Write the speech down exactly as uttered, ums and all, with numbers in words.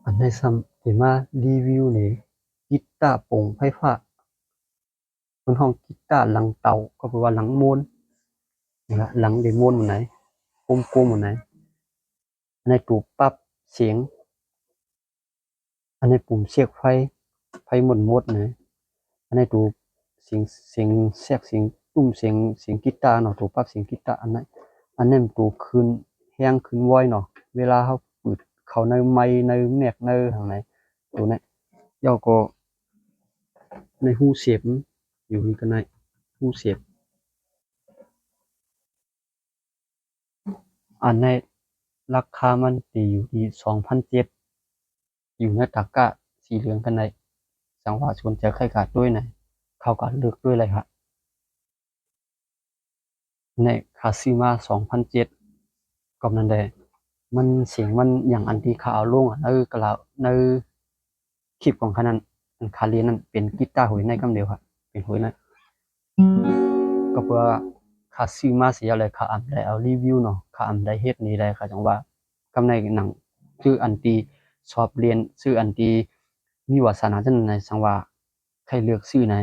อันนี้ซ้ำสิมารีวิวนี่ กีตาร์โปร่งไฟฟ้า เพิ่นฮ้องกีตาร์หลังเต๋า ก็แปลว่าหลังม้วน นี่ละ หลังได้ม้วนหมดไหน กลมๆหมดไหน อันนี้ตัวปรับเสียง อันนี้ปุ่มเสียบไฟ ไฟหมดหมดนะ อันนี้ตัวเสียง เสียงแทรก เสียงตุ้ม เสียง เสียงกีตาร์เนาะ ตัวปรับเสียงกีตาร์ อันนั้น อันนั้นตัวขึ้นแฮงขึ้นไวเนาะ เวลาเฮาเปิดเข้าในไมค์ในแม็กในทางไหน ตัวนี้ แล้วก็ในหูเสียบ อยู่นี่ก็ได้ หูเสียบ อันนี้ราคามันตีอยู่ที่สองพันเจ็ด อยู่ในตะกร้าสีเหลืองกันได้ สังว่าสนใจใครขาดด้วยนะ เขาก็เลือกด้วยเลยฮะ ในค่าซื้อมาสองพันเจ็ด ก็นั่นแหละ มันเสียงมันอย่างอันที่ข้าเอาลงอะ ในกะลา ในคลิปของข้านั้น อันข้าเรียนนั้นเป็นกีตาร์หวยในกำเดียวครับ เป็นหวยใน ก็เพื่อข้าซื้อมาเสียเลย ข้าอ่ำได้เอารีวิวเนาะ ข้าอ่ำได้เฮ็ดนี่ได้ ข้าจังว่า กำในหนัง ซื้ออันที่ชอบเรียน ซื้ออันที่มีวาสนาจังไหน สังว่าใครเลือกซื้อไหน